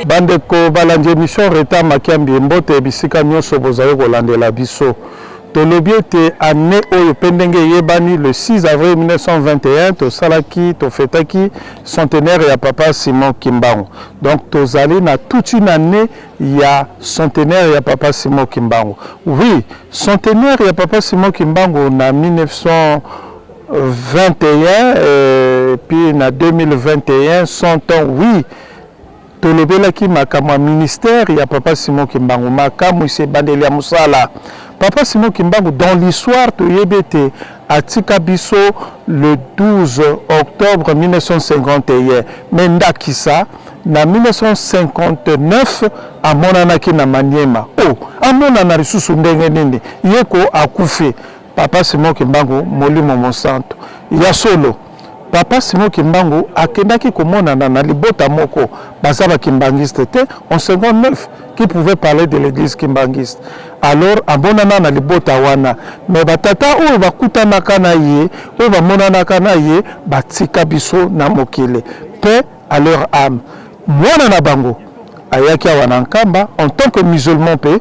Bandeko balandi emission Reta Makiambi mbote bisika nyonso bozali kolandela biso. Tolobi ete annee oyo mpe ndenge eyebani le 6 avril 1921 tosalaki tofetaki centenaire ya papa Simon Kimbangu. Donc tozali na toute une annee ya centenaire ya papa Simon Kimbangu. Oui, centenaire ya papa Simon Kimbangu na 1921 euh, puis na 2021 100 ans oui Tolobelaki makambo ya ministère ya papa Simon Kimbangu, makamwisi ebandeli ya mosala. Papa Simon Kimbangu dans l'histoire toyebi ete atika biso le 12 octobre 1951 mais ndakisa na 1959 amonanaki na Maniema. Oh, amonana lisusu ndenge nini? Ye ko akufi. Papa Simon Kimbangu Molimo Mosantu. Ya solo, Papa Simon Kimbangu akendaki komonana na libota moko baza ba kimbanguiste te, en 59 qui pouvait parler de l'église kimbanguiste. Alors amonana na libota wana, mais ba tata oyo bakutanaka na ye, oyo bamonanaka na ye, batika biso na mokili. Paix à leur âme. Mwana na bango ayaki awa na Nkamba en tant que musulman pe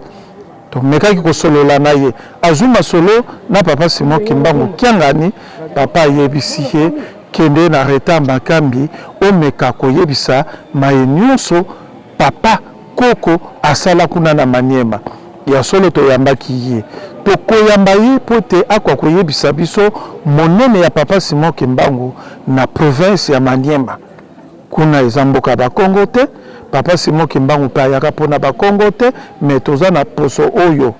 Tomekaki kosolola na ye, azwi masolo na papa Simon Kimbangu Kiangani, papa ayebisi ye kende na retard Makambi omeka koyebisa maye nionso papa koko asala kuna na Maniema. Ya solo toyambaki ye. Tokoyamba ye mpo te akoka koyebisa biso monene ya papa Simon Kimbangu na province ya Maniema. Kuna eza mboka ya ba kongo te, papa Simon kimbangu pe ayaka pona ba kongo te, mais toza na poso oyo,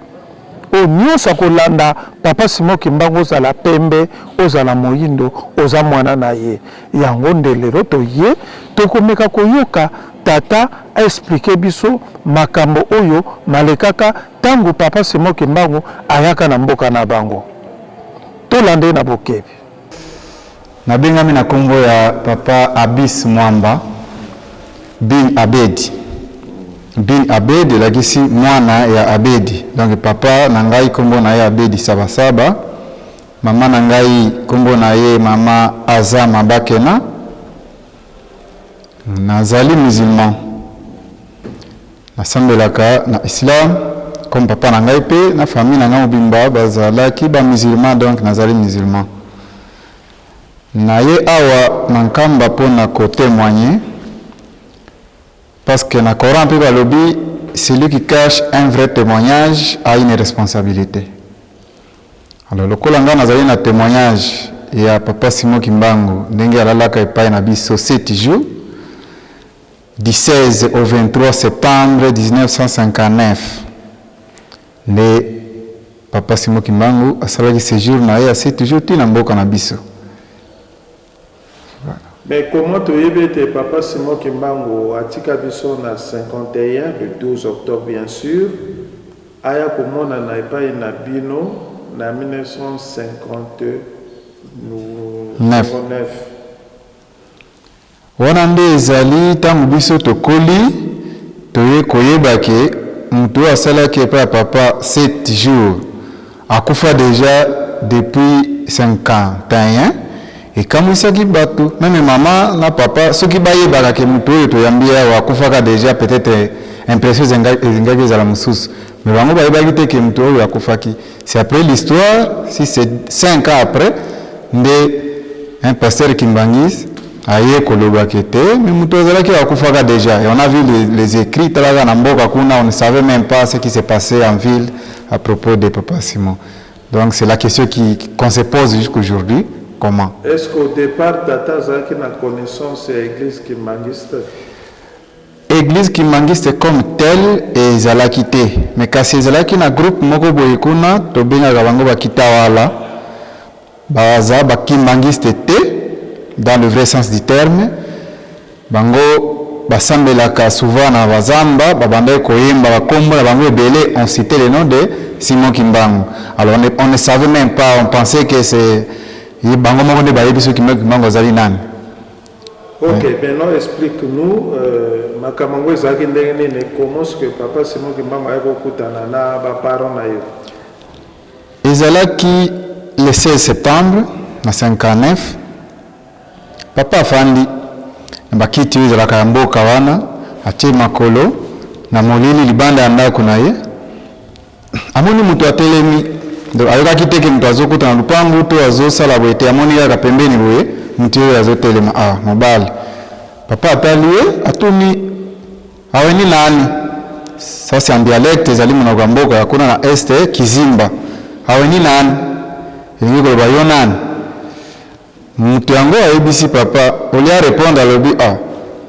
oyo nionso akolanda papa Simon kimbangu ozala pembe ozala moyindo oza muana na ye, yango nde lelo toye tokomeka koyoka tata a explique biso makambo oyo malekaka tangu papa Simon kimbangu ayaka na mboka na bango. Tolanda ye na bokebi. Nabengami na kombo ya papa Abis Mwamba bin Abedi. Bin Abedi elakisi mwana ya Abedi. Donc papa na ngai kombo na ye Abedi Sabasaba, mama na ngai kombo na ye mama Aza Mabakena. Nazali musulman. Nasambelaka na islam comme papa na ngai pe na famille na ngai mobimba bazalaki ba musulman donc nazali musulman. Naye awa na Nkamba pona ko temoigner parce que na Coran pe balobi celui qui cache un vrai temoignage a une responsabilite. Alors lokola ngai nazali na temoignage ya papa Simon Kimbangu ndenge alalaka epai na biso 7 jours, Du 16 au 23 septembre 1959 nde Papa Simon Kimbangu asalaki sejour na ye ya 7 jours ti na mboka na biso. Voilà. Mais comment toyebi ete Papa Simon Kimbangu atika biso na 51 le 12 octobre bien sur, aya komonana epai na bino na 1959? Wana nde ezali tango biso tokoli toye koyeba ke mutu oyo asalaki epai ya papa 7 jours akufa dejà depuis 51 ekamwisaki batu meme mama na papa soki bayebaka ke mutu oyo toyambi awa akufaka dejà peut etre impression elingaki ezala mosusu mais bango bayebaki te ke mutu oyo akufaki C'est après l'histoire, si c'est 5 ans après, nde un pasteur kimbanguiste aye koloba ke te mais moto azalaki akufaka déjà et on a vu les, les écrits talaka na mboka kuna on ne savait même pas ce qui s'est passé en ville à propos de papa Simon donc c'est la question qui qu'on se pose jusqu'aujourd'hui comment Est-ce qu'au départ tata azalaki na connaissance ya église kimbanguiste? Eglise kimbanguiste comme telle ezalaki te mais kasi ezalaki na groupe moko boye kuna tobengaka bango ba kitawala, baza ba kimbanguiste te dans le vrai sens du terme, bango basambelaka souvent na ba zamba, babandaki koyemba ba kombo na bango ebele, on citait le nom de Simon Kimbangu, alors on ne savait meme pas, on pensait que c'est bango moko nde bayebi soki Kimbangu azali nani. Ok, maintenant explique nous makambo yango ezalaki ndenge nini, comment ce que papa Simon Kimbangu ayaki kokutana na ba parents na yo? Ezalaki le 16 septembre na 59, papa afandi na bakiti oyo ezalaka ya mboka wana, atie makolo na molili libanda ya ndako na ye, Amoni moto atelemi, donc ayokaki te ke moto azokota na lupangu to azosala boye te, amoni kaka pembeni boye moto oyo azotelema, ah mobali. Papa atali ye, atuni aweni nani? Ça c'est en dialecte, ezali monoko ya mboka ya kuna na est, Kizimba. Aweni nani? Elingi koloba yo nani? Moto yango ayebisi papa, au lieu a repondre alobi ah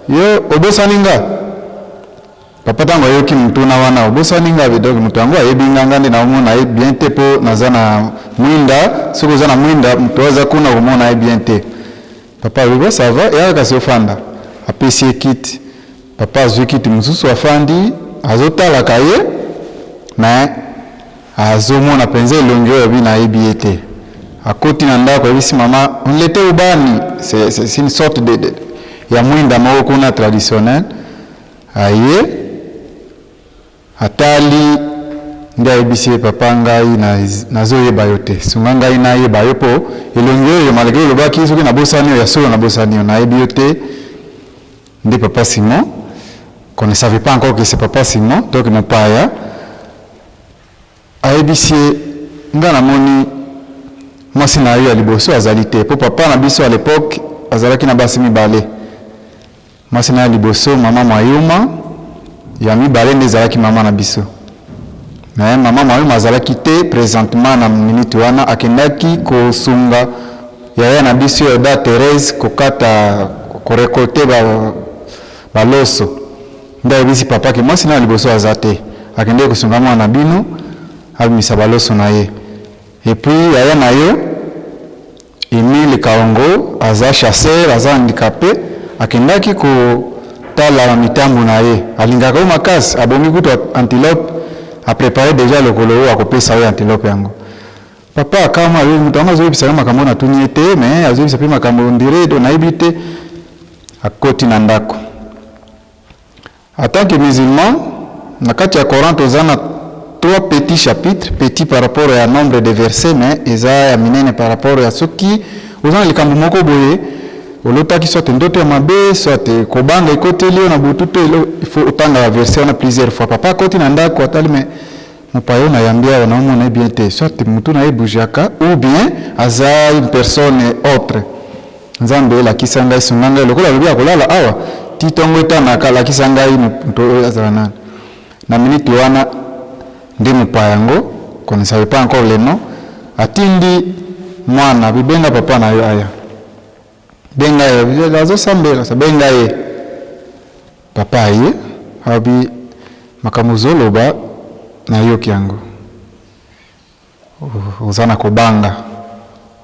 yo obosani nga? Papa tango ayoki motuna wana obosani nga donc moto yango ayebi nga nga nde naomona ye bien te po naza na mwinda soki oza na mwinda moto oyo aza kuna okomona ye bien te papa alobi bon ça va yaka kasi ofanda apesi ye kiti papa azui kiti mosusu afandi azotalaka ye mais azomona penza elongi oyo abi nayebi ye te akoti na ndako ayebisi mama nlete ubani c'est une sorte de, de ya mwinda moko kuna traditionnel Aye atali nde ayebisi ye papa ngai nazo yeba yo te sunga ngai nayeba yo po elongi oyo malgre olobaki soki nabosani yo ya solo nabosani yo nayebi yo te nde papa Simon qu'on ne savait pas encore que c'est papa Simon donc mopaya Ayebisi ye, Nga namoni mwasi na yo ya liboso azali te, po papa na biso à l'epoque azalaki na basi mibale. Mwasi na ye ya liboso mama Mwayuma, ya mibale nde ezalaki mama na biso. Mais mama Mwayuma azalaki te presentement na minute wana, akendaki kosunga yaya na biso ya da Therèse kokata, ko recolter ba, ba loso. Nde ayebisi papa ke mwasi nayo ya liboso aza te, akendeki kosunga mwana na bino abimisa ba loso na ye. Et puis yaya na yo Emile Kaongo aza chasseur, aza handicape, akendaki ko tala ba mitambu na ye, alingaka yo makasi, abomi kutu antilope, a preparer dejà lokolo oyo akopesa yo antilope yango. Papa akamwa, alobi moto yango azoyebisa nga makambo oyo natuni ye te, mais azoyebisa pe makambo on dirait nayebi te. Akoti na ndako. En tant que musulman, na kati ya Coran toza na trois petits chapitres, petit par rapport ya nombre de versets mais eza ya minene par rapport ya soki oza na likambo moko boye olotaki soit ndoto ya mabe soit kobanga ekoteli yo na butu to elo, il faut otanga ba versets wana plusieurs fois. Papa akoti na ndako atali mais mopaya oyo nayambi awa naomona ye bien te, soit mutu na ye ebougeaka ou bien aza une personne autre. Nzambe lakisa ngai sunga ngai lokola alobi akolala awa ti tongo etanaka lakisa ngai moto oyo azala nani na minute wana nde mopaya yango qu'on ne savait pas encore le nom atindi mwana abi benga papa na yo aya benga ye azosambela benga ye papa aye abi makambo ozoloba nayoki yango Oza na kobanga,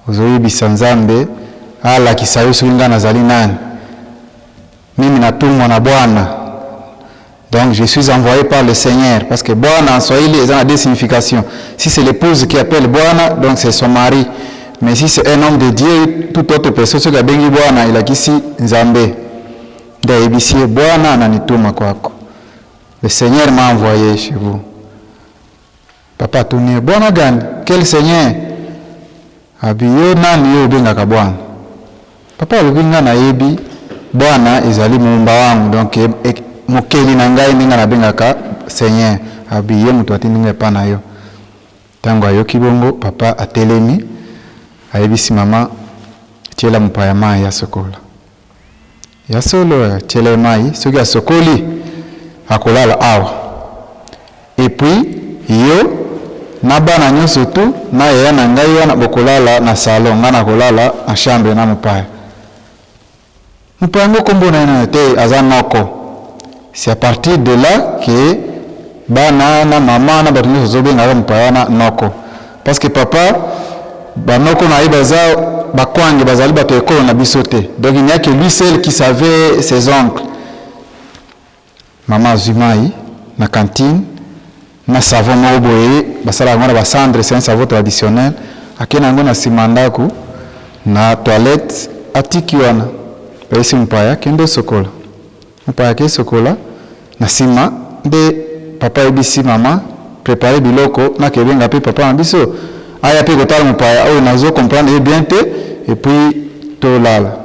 ozoyebisa Nzambe alakisa yo soki nga nazali nani. Mimi natumwa na Bwana, donc je suis envoye par le Seigneur, parce que Bwana en swahili eza na deux significations. Si c'est l'épouse qui appelle Bwana, donc c'est son mari, mais si c'est un homme de Dieu, toute autre personne soki abengi Bwana elakisi Nzambe. Nde ayebisi ye Bwana ananituma kwako, le Seigneur m'a envoye chez vous. Papa atuni ye, Bwana gani? Quel seigneur? Abi, yo nani yo obengaka bwana? Papa alobi, nga nayebi bwana ezali muumba wangu, donc mokeli na ngai nde nga nabengaka seigneur. Abi, ye moto atindi nga epa na yo. Tango ayoki bongo, papa atelemi, ayebisi mama, tiela mopaya mayi asokola. Ya solo tiela ye mayi soki asokoli akolala awa et puis yo na bana nionso tout na yaya na ngai wana bokolala na salon ngai nakolala na chambre na mopaya. Mopaya yango kombo na ye nani? Te aza noko. C'est à partir de là que bana na mama na bato nyonso bazobengaka mopaya wana noko. Parce que papa, banoko na ye baza bakwange, bazali bato ya ekolo na biso te. Donc il n'y a que lui seul qui savait ses oncles. Mama azwi mai na cantine na savon moko boye basalaka yango na ba cendres, c'est un savon traditionnel. Ake na yango na nsima ndako na toilette, atiki wana. Bayesi mopaya, kende osokola. Mopaya ake sokola na nsima nde papa ayebisi mama prepare biloko nakebenga mpe papa na biso aya mpe kotala mopaya oyo nazo comprendre ye bien te et puis tolala.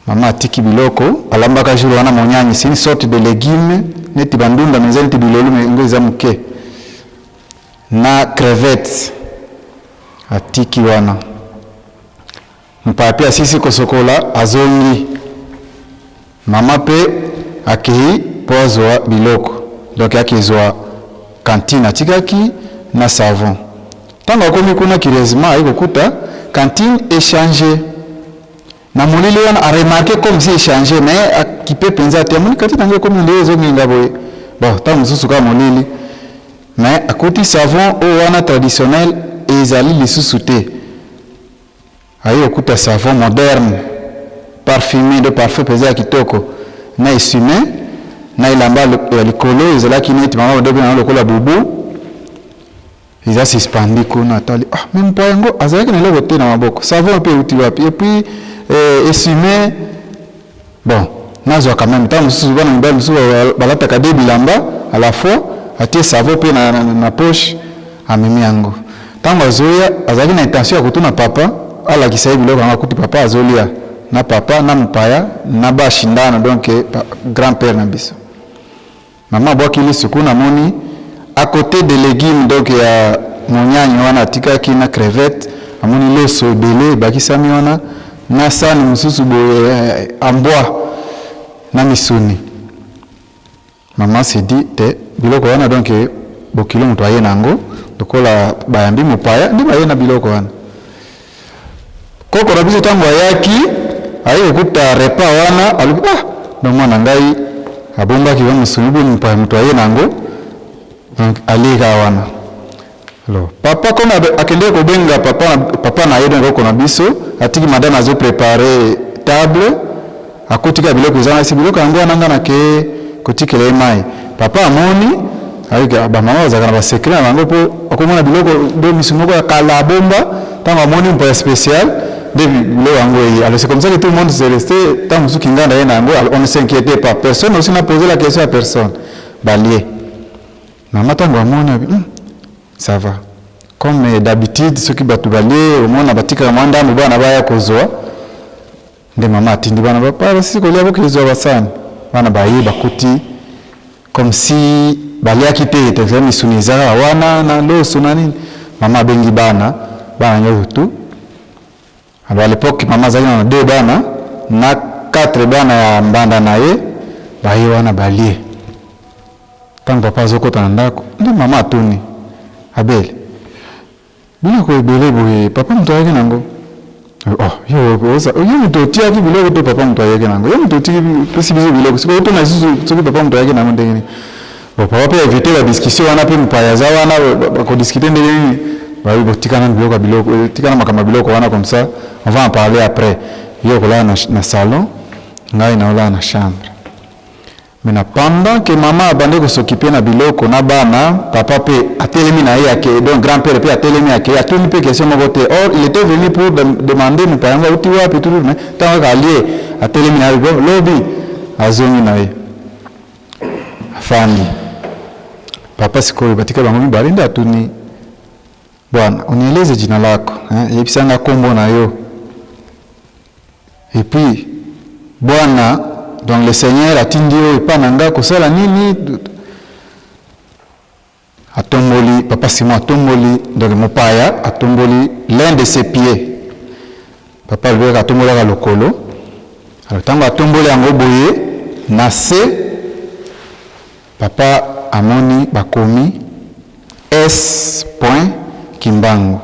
Mama atiki biloko alambaka jour wana monyanyi, c'est une sorte de légume neti bandunda mais eza neti bilolu mais ngo eza moke na crevette atiki wana. Mopaya mpe asilisi kosokola azongi, mama mpe akei mpo azwa biloko, donc akezwa cantine atikaki na savon. Ntango akomi kuna, curieusement aye kokuta cantine échange na molili wana, aremarquer comme si échange mais akipe mpenza te. Amoni cantine yango ekomi nde ezongenga boye, bon, ntango mosusu kaka molili, mais akuti savon oyo wana traditionnel ezali lisusu te. Aye kokuta savon moderne parfumé de parfum mpenza ya kitoko na essuie-main na elamba ya likolo ezalaki neti mama badobe nango lokola bubu eza suspendu kuna. Atali, ah, mais mopaya yango azalaki na eloko te na maboko, savon mpe euti wapi? Et puis essuie-main, bon, nazwa quand même. Ntango mosusu bana mibali mosusu balataka de bilamba à la fois. Atie savon mpe na poche, amemi yango. Ntango azoya, azalaki na intention ya kotuna papa alakisa ye biloko yango. Akuti papa azolia na papa na mopaya na bashindana, donc grand père na biso. Mama abwaki lisu kuna, amoni à côté de légumes, donc ya monyanyi wana atikaki na crevette, amoni loso ebele ebakisami wana na sani mosusu boye en bois na misuni. Mama s'est dit te, biloko wana, donc bokilo moto aye na yango lokola bayambi mopaya nde baye na biloko wana. Koko na biso ntango ayaki, aye kokuta repas wana, alobi: "Ah, donc mwana ngai abombaki ba mosuni boni, mopaya moto aye na yango." Donc alie kaka wana. Alors papa, comme akendeki kobenga papa, papa na ye, donc koko na biso, atiki madame azoprépare table, akuti kaka biloko eza wana. Si biloko yango wana, nga nake kotikela ye mai. Papa amoni bamama bazalaka na basecret na bango mpo akomona biloko nde misu moko ya kala abomba. Ntango amoni mpo ya spécial nde biloko yango eye. Alors c'est comme ça que tout le monde s'est resté. Ntango mosusu kinganda ye na yango, on ne s'inquiétait pas, personne aussi n'a posé la question à personne. Balie. Mama ntango amoni abi ça va, comme d'habitude soki bato balie, omona batikaka mwa ndambo bana baya kozwa. Nde mama atindi bana bapa basisi kolia, bokezwa basani. Bana baye, bakuti comme si baliaki te, eza misuni eza kaka wana na loso na nini. Mama abengi bana, bana nyonso tu. Alors à l'époque mama azalaki na deux bana na quatre bana ya mbanda na ye. Baye wana, balie. Ntango papa azokɔta na ndako, nde mama atuni: "Abele, biloko ebele boye, papa moto ayaki nango?" "Oh, yo moto otiaki biloko to papa moto ayaki nango? Yo moto otiki pesi biso biloko, sikoyo otuna lisusu soki papa moto ayaki nango ndenge nini?" Bon, papa mpe évite badiscussion wana, mpe mopaya aza wana, bakodiscute ndenge nini? Babi botikana biloko ya biloko, tikana makambo ya biloko wana, comme ça on va en parler après. Yo okolala na salon, ngai naolala na chambre. Maintenant, pendant que mama abandi kos'occuper na biloko na bana, papa mpe atelemi na ye ake, donc grand père mpe atelemi ake, atuni mpe question moko te. Or il était venu pour demander mopaya yango auti wapi tutu. Mais ntango kaka alie, atelemi na ye, lobi azongi na ye, afandi. Papa sikoyo batika bango mibale, nde atuni: "Bwana, unieleze jina lako, eh, yebisanga nkombo na yo. Et puis Bwana, donc le Seigneur, atindi yo epa na nga kosala nini?" Atomboli, papa Simon atomboli, donc mopaya atomboli l'un de ses pieds. Papa alobekaka atombolaka lokolo. Alors ntango atomboli yango boye na se, papa amoni bakomi S point Kimbangu.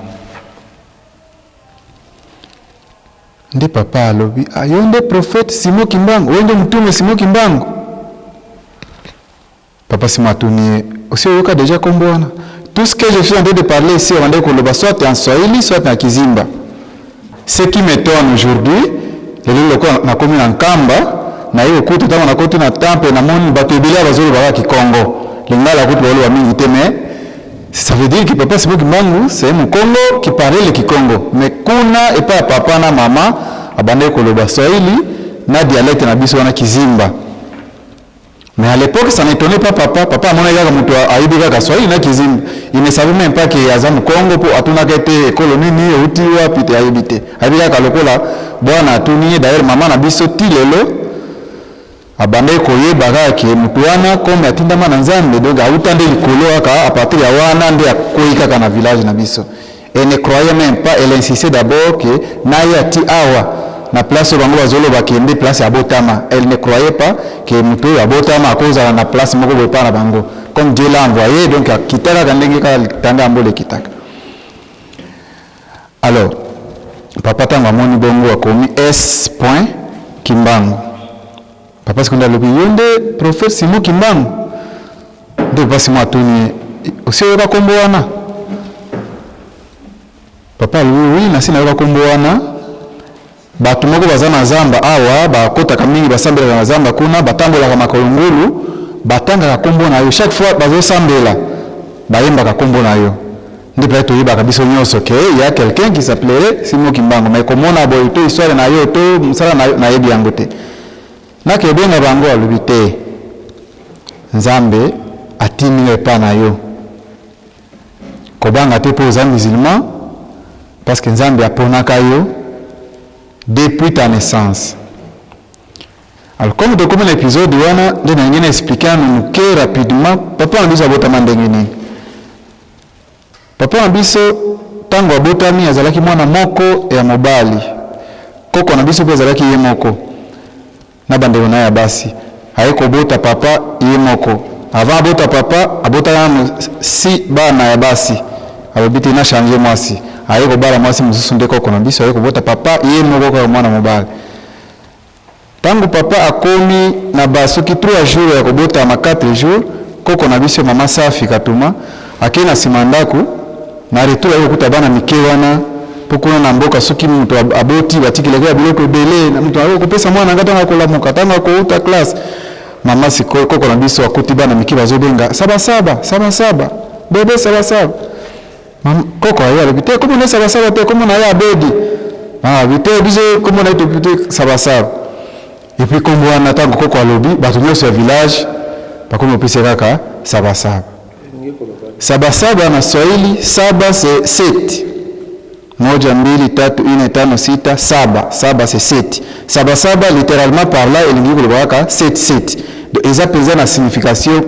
Nde papa alobi: "Ah, yo nde prophète Simon Kimbangu, oyo nde mtume Simon Kimbangu?" Papa Simon atuni ye, osi oyoka dejà kombo wana? Tout ce que je suis en train de parler ici, obandaki koloba soit en swahili soit na kizimba. Ce qui m'etonne aujourd'hui, lelo lokola nakomi na Nkamba, naye kokuta tango nakoti na temple namoni batu ebele awa bazoloba kaka kikongo, lingala kutu bazoloba mingi te mais ça veut dire que papa Simon Kimbangu c'est un mukongo qui parlait le kikongo mais kuna epai ya papa na mama abandaki koloba swahili na dialecte na biso wana kizimba. Mais à l'epoque ça n'etonnait pas papa, papa amonaki kaka mutu ayebi kaka swahili na kizimba, il ne savait meme pas que aza mukongo po atunaka ye te ekolo nini, owuti wapi te ayebi te, ayebi kaka lokola bwana atuni ye, d'ailleurs maman na biso ti lelo abandaki koyeba kaka que mutu wana comme atindama na Nzambe donc awuta nde likolo kaka à partir ya wana nde akweyi kaka na village na biso. Elle ne croyait meme pas, elle insistait d'abord que naya ti awa na place oyo bango bazoloba que nde place abotama. Elle ne croyait pas que moto oyo abotama akozala na place moko boye epai na bango. Comme Dieu l'a envoye, donc akita kaka ndenge kaka litanga ya mbola ekitaka. Alors, papa tango amoni bongo akomi S point Kimbangu. Papa sikoyo nde alobi yo nde prophète Simon Kimbangu? Nde papa Simon atuni ye osi oyoka kombo wana? Papa alobi oui nasi nayoka kombo wana, batu moko baza na zamba awa bakotaka mingi basambelaka na zamba kuna batambolaka makolo ngulu batangaka kombo na yo chaque fois bazosambela bayembaka kombo na yo nde peut-être toyebaka biso nionso que il ya quelqu'un qui s'appellerait Simon Kimbangu mais komona boye to histoire na yo to musala na yo nayebi yango te. Nake benga bango alobi te Nzambe atindi nga epa na yo kobanga te po oza musulman parce que Nzambe aponaka yo depuis ta naissance. Alors comme tokomi na episode wana nde nalingi na expliquer nanu muke rapidement papa na biso abotama ndenge nini. Papa na biso tango abotami azalaki mwana moko ya mobali. Koko na biso pe azalaki ye moko na bandeko na ye ya basi. Aye kobota papa ye moko. Avant abota papa, abotaka nanu si bana ya basi. Alobi te na changer mwasi. Aye kobala mwasi mosusu nde koko na biso aye kobota papa ye moko kaka mwana mobali. Tango papa akomi na ba soki 3 jours ya kobotama 4 jours, koko na biso mama Safi Katuma akei na sima ndaku, na retour aye kokuta bana mike wana, po kuna na mboka soki mutu aboti batikelaka ye ba biloko ebele, na mutu akoki kopesa mwana na nga tango akolamuka, tango akowuta classe. Mama sikoyo koko na biso akuti bana mike bazobenga saba saba, saba saba, bebe saba saba. Mama koko aye alobi te kombo na ye saba saba te kombo na ye Abedi. Mama alobi te biso kombo na ye toyebi te saba saba. Et puis kombo wana tango koko alobi bato nyonso ya village bakomi kopesa ye kaka saba saba. Saba saba na Swahili saba c'est sept. Moja, mbili, tatu, ine, tano, sita, saba. Saba c'est sept. Saba saba litteralement parlant elingi koloba kaka sept sept. Donc eza penza na signification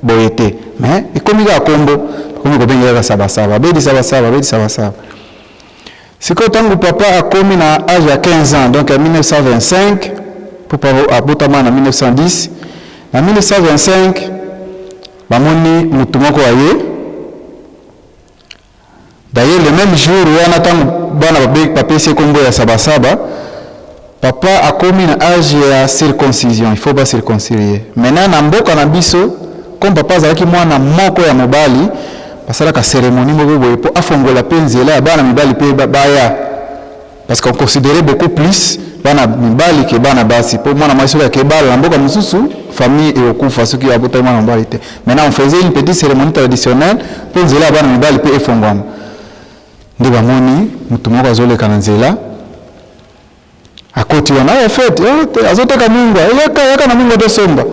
boye te mais ekomi kaka kombo bakomi kobenga kaka saba saba abedi saba saba abedi saba saba sikoyo ntango papa akomi na age ya 15 ans donc ya 1925 po papa abotama na 1910 na 1925 bamoni motu moko aye D'ailleurs le meme jour wana tango bana bapesi ye kombo ya saba saba, papa akomi na age ya circoncision, il faut ba circoncire ye. Maintenant na mboka na biso comme papa azalaki mwana moko ya mobali, basalaka ceremonie moko boye po afongola pe nzela ya bana mibali pe baya. Parce qu'on considerait beaucoup plus bana mibali que bana basi po mwana mwasi soki ake bala na mboka mosusu famille ekokufa soki abotaki mwana mobali te. Maintenant on faisait une petite ceremonie traditionnelle po nzela ya bana mibali pe efongwama. Nde bamoni mutu moko azoleka na nzela akoti wana eh fete eh, te azoteka mungwa eh, yaka yaka na mungwa tosomba.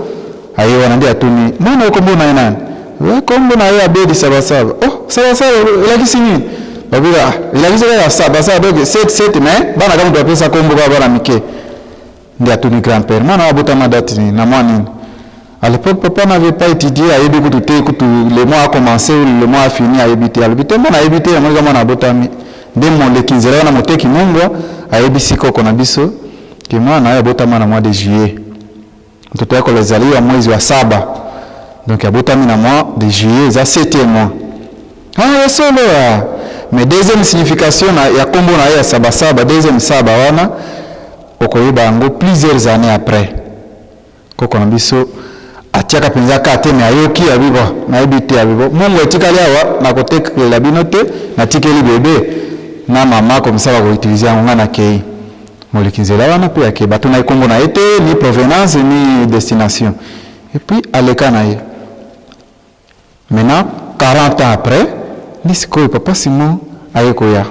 Aye wana nde atuni mwana oyo kombo na ye nani? Eh, kombo na ye Abedi Sabasaba. Oh, Sabasaba elakisi nini? Babika ah, elakisi kaka Sabasaba donc 7 7 mais bana kaka moto apesa kombo kaka bana mike. Nde atuni grand-père, mwana oyo abotama date nini na mois nini? À l'époque papa n'avait pas étudié, ayebi kutu te kutu le mois a commencé ou le mois a fini ayebi te. Alobi te mwana ayebi te, namoni kaka mwana abotami. Nde moleki nzela wana moteki mungwa ayebisi koko na biso ke mwana oyo abotama na mois de juillet. Mtoto yako alizaliwa mwezi wa saba donc abotami na mois de juillet eza septième mois. Ah ya solo ah. Mais deuxième signification na ya kombo na ye ya saba saba, deuxième saba wana okoyeba yango plusieurs années après. Koko na biso Atiaka mpenza ka te, me ayoki abi bo nayebi te, abi bo mungu etikali awa, nakotekela bino te, natikeli bebe na mama comme ça bakoutilize yango. Ngai nakei moleki nzela wana mpe akei, batuna ye nkombo na ye te, ni provenance ni destination, et puis aleka na ye. Maintenant, 40 ans après nde sikoyo papa Simon aye koya.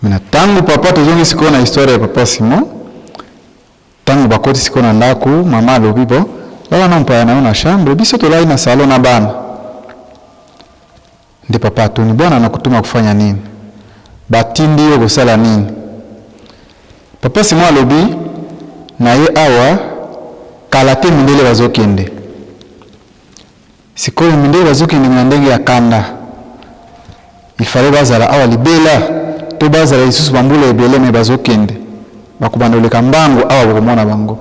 Maintenant, ntango papa, tozongi sikoyo na histoire ya papa Simon, ntango bakoti sikoyo na ndako, mama alobi: "Bo lala na mpaya na yo na chambre, biso tolali na salon na bana." Nde papa atuni: "Bwana nakutuma kufanya nini? Batindi yo kosala nini?" Papa Simon alobi na ye: "Awa kala te mindele bazokende. Sikoyo mindele bazokende na ndenge ya kanda. Il fallait bazala awa libela to bazala lisusu bambula ebele, me bazokende, bakobanda koleka mbango awa, bokomona bango.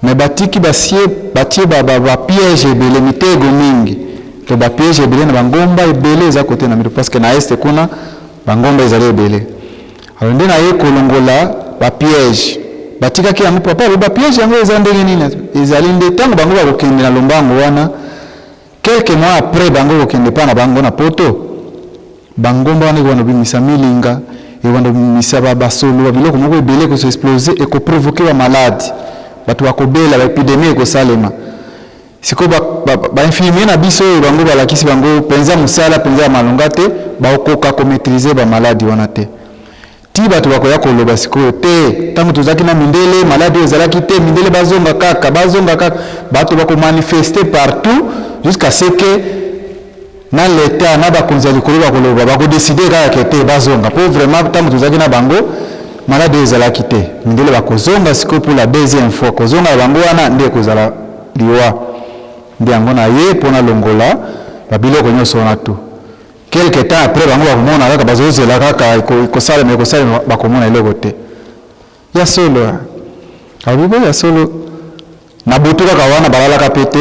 Me batiki basie, batie bapiège ebele, mitego mingi to bapiège ebele na bangomba ebele eza kote na mito, parce que na este kuna bangomba ezali ebele. Alors nde naye kolongola bapiège batikaki yango." Papa alobi: "Bapiège yango eza ndenge nini?" "Ezali nde ntango bango bakokende na lombango wana, quelques mois après bango kokende mpa na bango na Poto, bangomba wana ekobanda kobimisa milinga, ekobanda kobimisa basolo, babiloko moko ebele ekoso explose, ekoprovoke bamaladi, bato bakobela, baépidémie ekosalema. Sikoyo bainfirmier na biso oyo bango balakisi bango mpenza mosala mpenza ya malonga te, bakokoka komaîtrise bamaladi wana te. Ti bato bakoya koloba sikoyo te, ntango tozalaki na mindele, maladi oyo ezalaki te. Mindele bazonga kaka, bazonga kaka." Bato bakomanifeste partout jusqu'à ce que na leta na bakonzi ya likolo bakoloba, bakodécider kaka ke te, bazonga, mpo vraiment ntango tozalaki na bango, maladi oyo ezalaki te. Mindele bakozonga sikoyo pour la deuxième fois. Kozonga ya bango wana nde ekozala liwa. Nde yango na ye mpo nalongola babiloko nyonso wana tu." Quelque temps après, bango bakomona kaka, bazozela kaka ekosalema, ekosalema, bakomona eloko te. Ya solo, alobi bo ya solo. Na butu kaka wana balalaka mpe te.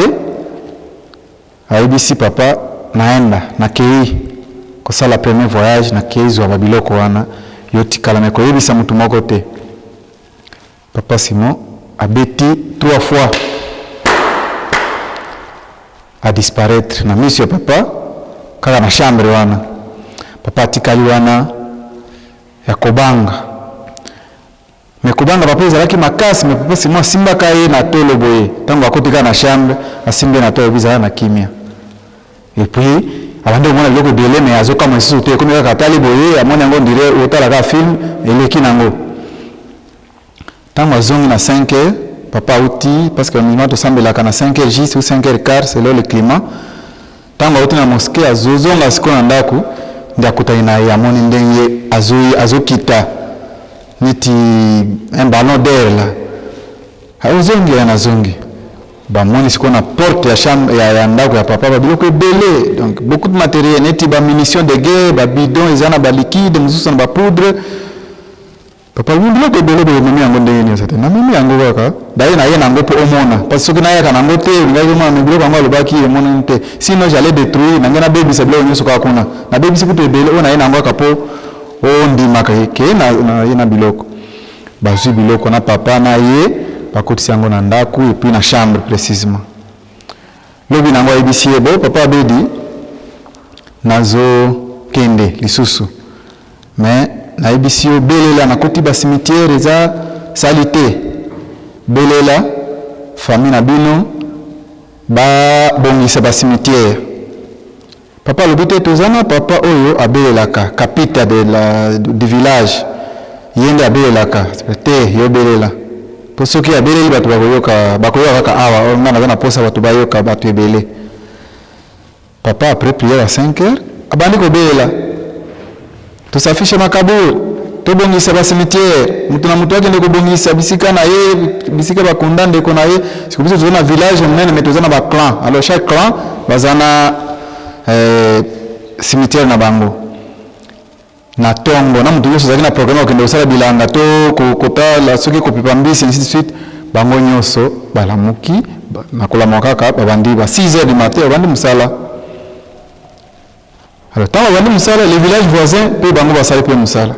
Ayebisi papa: "Naenda, nakei kosala premier voyage, nakei zwa babiloko wana, yo tikala, me koyebisa motu moko te." Papa Simon abeti trois fois, adisparaître na miso ya papa kaka na chambre wana. Papa atikali wana ya kobanga, me kobanga papa ezalaki makasi. Me papa Simon asimbaka ye na tolo boye. Ntango akoti kaka na chambre, asimbi ye na tolo, bizala na kimia. Et puis abandi komona biloko ebele, me azokamwa lisusu te. Ekomi kaka atali boye, amoni yango, on dirait otala kaka film, eleki nango. Ntango azongi na 5 heures, papa auti, parce que normalement tosambelaka na 5 heures juste ou 5 heures quart selon le climat. Ntango auti na mosquée, azozonga sikoyo na ndako, nde akutani na ye, amoni ndenge azokita neti un ballon d'air là. Ozongi ya nazongi, bamoni sikoyo na porte ya chambre ya ndako ya papa babiloko ebele, donc beaucoup de matériel, neti bamunition de guerre, babidon eza na baliquide, mosusu na bapoudre. Papa alobi: "Biloko ebele boye, omemi yango ndenge nyonso?" "Te, namemi yango kaka daye, naye nango mpo omona, parce soki nayaka nango te, olingaki omona. Me biloko yango," alobaki, "emonani te, sinon j'allais détruire nange, nabebisa biloko nyonso kaka kuna. Nabebisi kutu ebele oyo naye nango kaka mpo ondimaka ke ye na biloko." Bazwi biloko na papa na ye, bakotisi yango na ndako et puis na chambre précisément. Lobi nango ayebisi ye: "Bo papa Abedi, nazokende lisusu, me nayebisi yo, belela. Nakoti bacimetière eza sali te, belela famille na bino babongisa bacimetière." Papa alobi: "Te, toza na papa oyo abelelaka, kapita du village, ye nde abelelaka." "Te, yo belela, mpo soki abeleli, bato bakoyoka, bakoyoka kaka awa. Nga naza na posa bato bayoka, bato ebele." Papa, après prière à 5 heures, abandi kobelela: "Tosafishe makaburi, tobongisa bacimetière, moto na moto akende kobongisa bisika na ye, bisika bakunda ndeko na ye." Siko biso toza na village monene, me toza na baclan. Alors chaque clan baza na cimetière na bango. Na ntongo na moto nyonso azalaki na programme kokende kosala bilanga to kotala soki kopipa mbisi, ainsi de suite, bango nyonso balamuki na kolamuka kaka, babandi ba 6 heures du matin, babandi mosala. Alors ntango babandi mosala, les villages voisins mpe bango basali mpe mosala.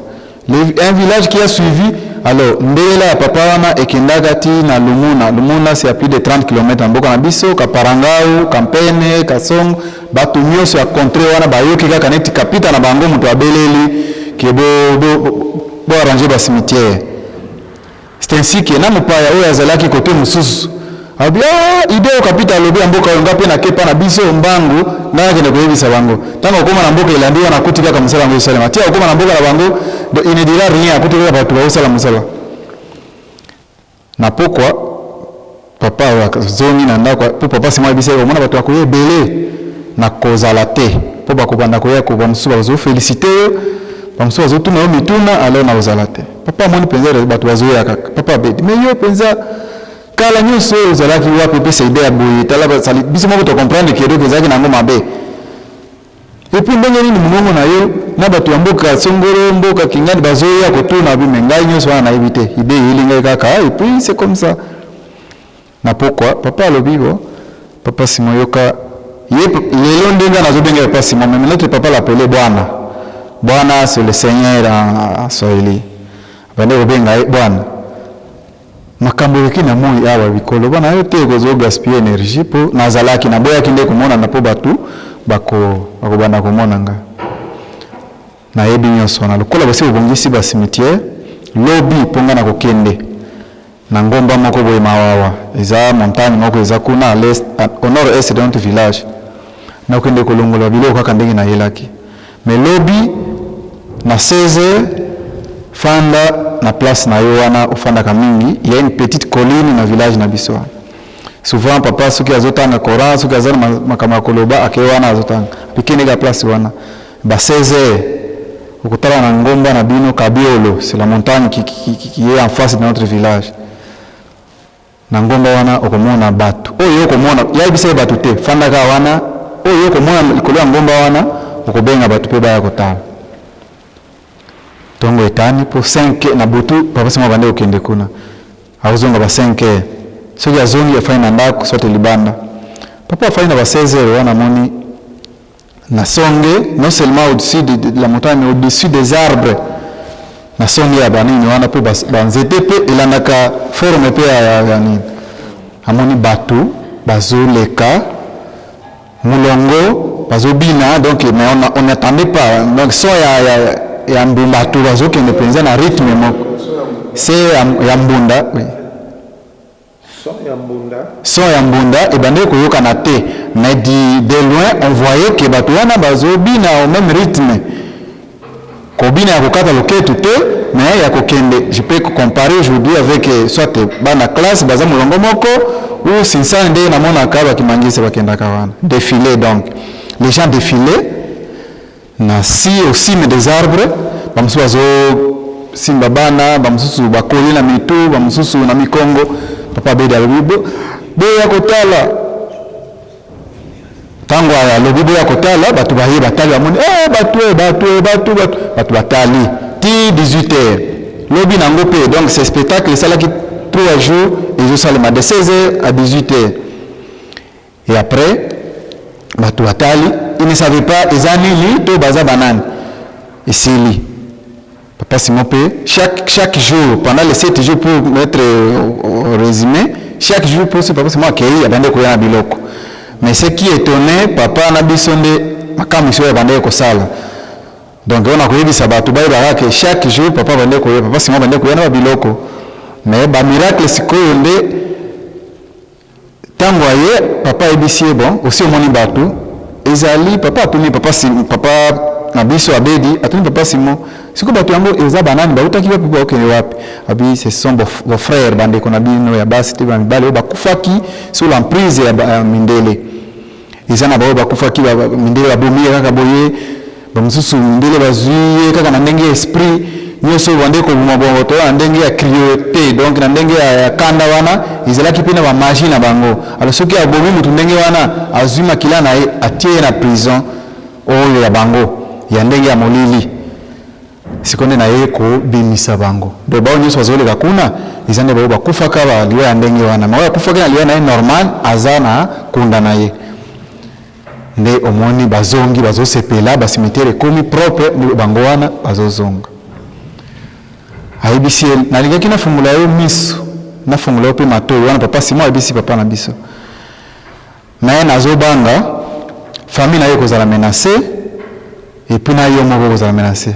Un village qui a suivi, Alors mbelela ya papa wana ekendaka ti na Lumuna. Lumuna, c'est à plus de 30 km na mboka na biso, Kaparangau, Kampene, Kasongo, bato nyonso ya contrée wana bayoki kaka neti kapita na bango moto abeleli ke bo, bo, bo, bo arranger ba cimetière. C'est ainsi que na mopaya oyo azalaki kote mosusu alobi: "Ah, idée oyo kapita alobi ya mboka oyo, nga mpe nakepa na biso mbangu, nga nakende koyebisa bango." Ntango okóma na mboka elandi wana, akuti kaka mosala yango esalema. Tia okóma na mboka na bango, donc il ne dira rien, akuti kaka bato baosala mosala. Na pokwa, papa azongi na ndako mpo papa Simon ayebisa ye: "Komona bato bakoya ebele, na kozala te, mpo bakobanda koya ko bamosusu bazoféliciter yo, bamosusu bazotuna yo mituna, alors na kozala te." Papa amoni mpenza bato bazoya kaka. Papa abedi: "Mais yo mpenza, kala nyonso oyo ozalaki wapi? Opesa idée ya boye, tala basali biso moko tocomprendre ke eloko ezalaki nango mabe. Et puis ndenge nini mongongo na yo na bato ya mboka songolo, mboka Kingani bazoya kotuna bi? Me ngai nyonso wana nayebi te, idée eyeli ngai kaka, et puis c'est comme ça." Na pokwa, papa alobi: "Bo papa Simon, yoka ye lelo ndenge nazobenga papa Simon, mais notre papa l'appelait bwana. Bwana, c'est le Seigneur en swahili. Abandi kobenga ye bwana. Makambo eleki na moi awa, bikolo bana yo te, kozogaspiller énergie, mpo nazalaki naboyaki nde komonana, mpo bato bakobanda komona nga. Nayebi nyonso wana. Lokola bosi bobongisi bacimetière, lobi mpo nga na kokende na ngomba moko boye, Mawawa, eza montagne moko eza kuna à l'est, au nord est de notre village. Nakokende kolongola biloko kaka ndenge nayelaki. Mais lobi na 16 heures, fanda na place na yo wana ofandaka mingi. Il y a une petite colline na village na biso wana. Souvent papa soki azotanga Coran, soki aza na makambo ya koloba, akei wana azotanga. Apikendeka place wana ba 16 heures, okotala na ngomba na bino Kabiolo, c'est la montagne qui est en face de notre village. Na ngomba wana okomona bato oyo okomona, yayebisa ye bato te, fandaka wana, oyo okomona likolo ya ngomba wana, okobenga bato mpe baya kotala." Ntongo etani, mpo 5 na butu papa Simon abandi kokende kuna, akozonga ba 5 heures. Soki azongi, afandi na ndako sote libanda. Papa afandi na ba 16 heures wana, amoni na songe, non seulement au-dessus de la montagne, mais au-dessus des arbres, na songe ya banini wana, mpo banzete mpe elandaka forme mpe ya nini, amoni bato bazoleka mulongo, bazobina. Donc mais on n'attendait pas, donc son ya mbunda, bato bazokende mpenza na rythme moko se ya mbunda, oui. Son ya mbunda. Son ya mbunda ebandaki koyokana te, mais de loin on voyait que bato wana bazobina au même rythme, kobina ya kokata loketu te, mais ya kokende. Je peux comparer aujourd'hui avec soit bana classe baza molongo moko ou sinsani nde namonaka bakimangisi bakendaka wana, défilé. Donc les gens défilaient na si au cime des arbres, bamosusu bazosimba bana, bamosusu bakoli na mitu, bamosusu na mikongo. Papa Abedi alobi: "Boya kotala." Ntango alobi "boya kotala", bato baye, batali, bamoni: "Eh, bato e, bato e, bato, bato." Bato batali ti 18 heures lobi nango mpe. Donc ce spectacle esalaki 3 jours, ezosalema de 16 heures à 18 heures. Et après bato batali, ils ne savaient pas eza nini to baza banani. Esili, papa Simon mpe chaque jour pendant les 7 jours, pour mettre au résumé, chaque jour pour papa Simon akei, abandi koya na biloko. Mais ce qui étonnait papa na biso nde makambo oyo abandaki kosala. Donc oyo nakoyebisa bato bayebaka ke chaque jour papa abandi koya, papa Simon abandi koya na babiloko. Mais bamiracle sikoyo nde ntango aye, papa ayebisi ye: "Bon, osi omoni bato ezali." Papa atuni papa, papa na biso Abedi atuni papa Simon: "Sikoyo bato yango eza banani? Bautaki wapi? Bakokende wapi?" Abi: "Ce sont vos frères, bandeko na bino ya basi te bamibali oyo bakufaki sous l'emprise ya mindele. Eza na baoyo bakufaki, mindele babomi ye kaka boye, bamosusu mindele bazwi ye kaka na ndenge ya esprit nyonso oyo bande koboma bato na ndenge ya cruauté, donc na ndenge ya kanda wana ezalaki mpe na bamagie na bango. Alors soki abomi motu ndenge wana, azwi makila na ye, atie ye na prison oyo ya bango ya ndenge ya molili. Sikoyo nde naye kobimisa bango. Donc bao nyonso bazoleka kuna eza nde bao bakufaka baliwa ya ndenge wana. Ma oyo akufaki na liwa na ye normal aza na kunda na ye. Nde omoni bazongi, bazosepela, bacimetière ekomi propre, nde bango wana bazozonga." Ayebisi ye, nalingaki nafungola yo miso, nafungola yo mpe matoyi. Wana papa Simon ayebisi papa na biso. Mais nazobanga famille na yo ekozala menace et puis na yo moko okozala menace.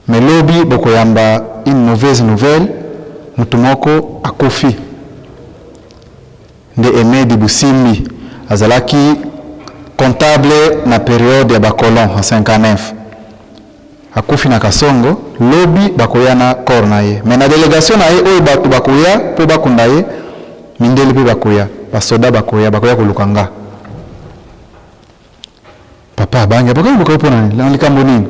Mais lobi bokoyamba une mauvaise nouvelle, mutu moko akufi. Nde Emedi Busimbi azalaki comptable na periode ya ba colons en 59. Akufi na Kasongo, lobi bakoya na corps na ye. Mais na delegation na ye oyo batu bakoya po bakunda ye, mindele pe bakoya, ba soda bakoya, bakoya koluka nga. Papa abangi, bakoya koluka yo pona nini? Na likambo nini?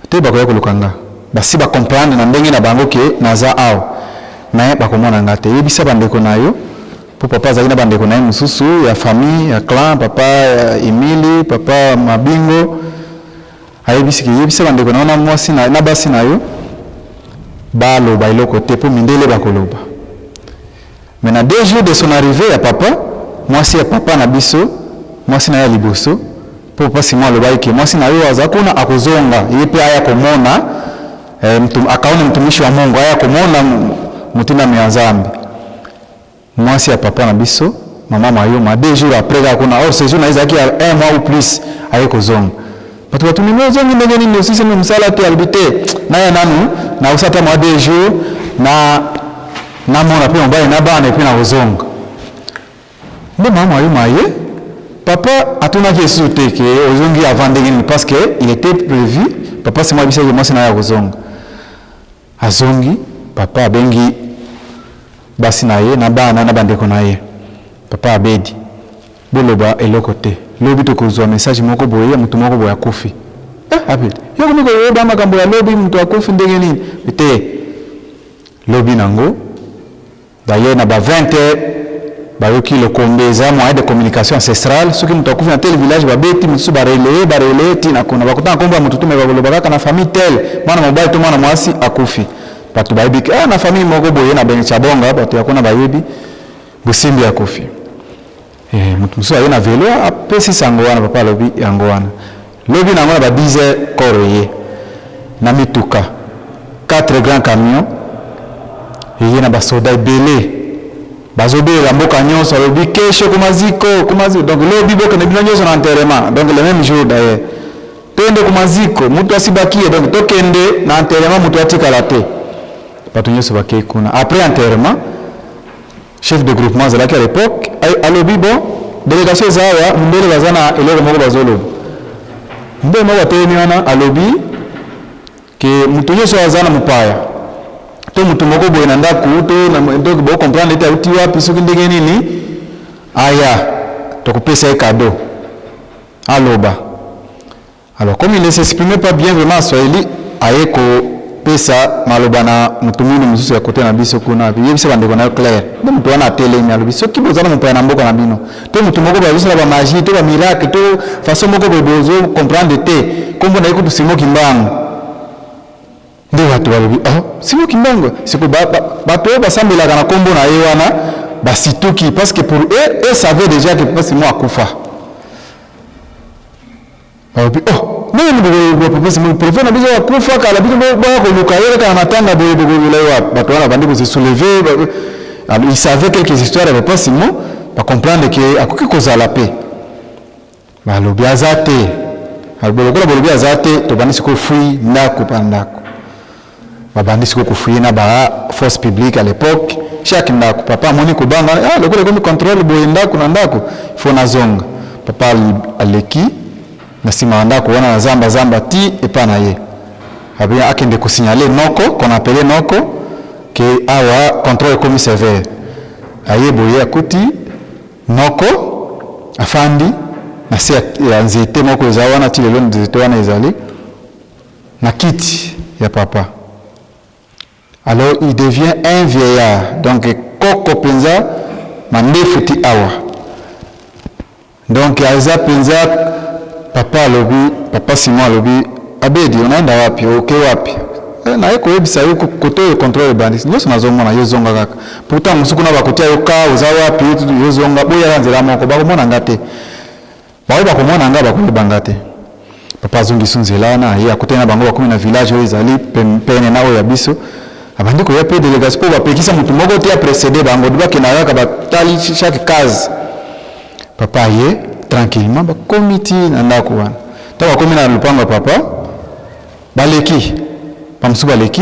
Te bakoya koluka nga. Basi ba comprendre na ndenge na bango ke naza awa. Mais bakomona nga te. Yebisa ba ndeko na yo, po papa azalaki na ba ndeko na ye mosusu ya famille, ya clan, papa Emile, papa Mabingo. Ayebisi ke yebisa ba ndeko na yo na mwasi na na basi na yo baloba eloko te po mindele bakoloba. Mais na deux jours de son arrivee ya papa, mwasi ya papa na biso, mwasi na ye ya liboso, po papa Simon alobaki ke mwasi na yo aza kuna akozonga ye pe aya komona eh, akaone mtumishi wa Mungu aya komona motindami ya Nzambe. Mwasi ya papa na biso, mama Mayoma, deux jours après kaka kuna, or sejour na ye ezalaki ya un mois ou plus, aye kozonga. Bato batuni, mais ozongi ndenge nini, osilisi nanu mosala te? Alobi te, naya nanu, nakosala ata mwa deux jours, na namona mpe mobali na bana, et puis nakozonga. Nde mama Mayoma aye, papa atunaki lisusu te ke ozongi avant ndenge nini, parce que il était prévu, papa Simon ayebisaki ke mwasi na ye akozonga. Azongi, papa abengi basi na ye na bana na bandeko na ye. Papa Abedi, boloba eloko te. Lobi tokozua message moko boye ya mutu moko boye akufi. Eh Abedi, yo okomi koyeba makambo ya lobi mutu akufi ndenge nini? Te, lobi nango. D'ailleurs na ba 20 heures bayoki lokombe eza moyen de communication ancestrale soki moto akufi na tel village babeti mosusu ba relayer ba relayer ti na kuna bakotanga kombo ya moto te mais bakoloba kaka na famille tel mwana mobali to mwana mwasi akufi bato bayebi ke ah, na famille moko boye na Benichabonga bato ya kuna bayebi Busimbi akufi eh, moto mosusu aye na velo apesi sango wana papa alobi yango wana lobi na yango na ba 10 heures corps eye na mituka 4 grands camions eye na basoda ebele bazobelela mboka nyonso alobi kesho kumaziko kumaziko donc lobi bokende bino nyonso na enterrement donc le même jour d'ailleurs toyende kumaziko mutu asibakie donc tokende na enterrement mutu atikala te bato nyonso bakei kuna après enterrement Chef de groupement azalaki à l'epoque alobi bon delegation eza awa mindele baza na eloko moko bazoloba mbe moko atelemi wana alobi ke moto nyonso aza na mopaya to moto moko boye na ndako to donc bo comprendre ete auti wapi soki ndenge nini aya tokopesa ye cadeau aloba. Alors comme il ne s'exprimait pas bien vraiment en swahili, aye ko pesa maloba na mutu mwindu mosusu ya cote na biso kuna, alobi yebisa ba ndeko na yo clair. Nde mutu wana atelemi alobi soki boza na mopaya na mboka na bino to mutu moko boye azosala ba magie to ba miracle to façon moko boye bozo comprendre te, kombo na ye kutu Simon Kimbangu. Nde bato balobi oh Simon Kimbangu, siko ba, ba, bato oyo basambelaka na kombo na ye wana basituki parce que pour eux, eux savaient déjà que papa Simon akufa. Balobi oh ndenge nini bokoloba papa Simon prefet na biso akufa kala bino boya koluka ye kaka na matanga boye bokolula ye wapi? Bato wana bandi kose soulever, ils savaient quelques histoires ya papa Simon, ba comprendre que akoki kozala pe. Balobi aza te. Alobi lokola bolobi aza te, tobandi sikoyo fouille ndako pa ndako. Babandi sikoyo ko fouiller na ba force publique à l'epoque, chaque ndako. Papa amoni kobanga, ah lokola ekomi controle boye ndako na ndako, il faut nazonga. Papa aleki na sima ya ndako wana na zamba zamba ti epa na ye. Abi akende ko signaler noko, qu'on appelait noko, que awa controle ekomi severe. Aye boye akuti noko afandi na se ya nzete moko eza wana ti lelo nzete wana ezali. Na kiti ya papa alors il devient un vieillard donc koko penza mandefu ti awa donc aza penza papa alobi papa Simon alobi Abedi onaenda wapi oke wapi eh, naye koyebisa yo kote oyo controle ebandi nyonso nazomona yo zonga kaka pourtant mosusu kuna bakotia yo ka oza wapi yo zonga boyaka nzela moko bakomona nga te Baoyo bakomona nga bakoyeba nga te. Papa azongisi nzela wana, aye akutani na bango, bakomi na village oyo ezali pene na oyo ya biso. Abandi koya mpe délégation mpo bapekisa motu moko te aprécéder bango, bakenda kaka, batali chaque case. Papa aye tranquillement, bakomi ti na ndako wana. Ntango bakomi na lopango ya papa, baleki, bamosusu baleki.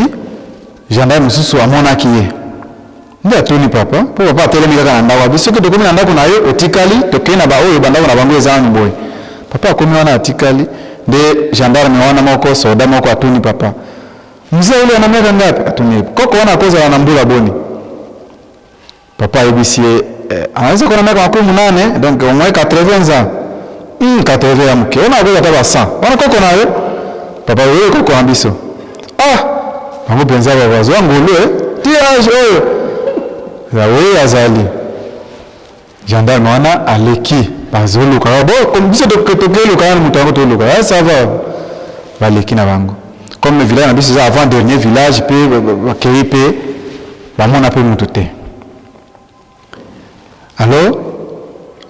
Gendarme mosusu amonaki ye nde atuni papa, mpo papa atelemi kaka na ndako. Abi: "Soki tokomi na ndako na yo, otikali, tokei na baoyo bandako na bango eza wani boye." Papa akomi wana, atikali. Nde gendarme wana moko, soldat moko, atuni papa: "Mzee ule ana miaka ngapi?" Atuni: "Koko wana akozala na mbula boni?" Papa ayebisi ye: "Anaweza kuwa na miaka 80, donc au moins 80 ans." 80 ya moke wana, akoza ata ba 100 wana. Koko na yo? Papa: "Oyo koko na biso." Ah, bango mpenza bazwa ngolu e ti age oyo oyo azali. Gendarme wana aleki, bazoluka bo biso tokeluka wana moto yango toluka. Ça va, baleki na bango. Comme village na biso eza avant dernier village mpe, bakei mpe, bamona mpe motu te. Alors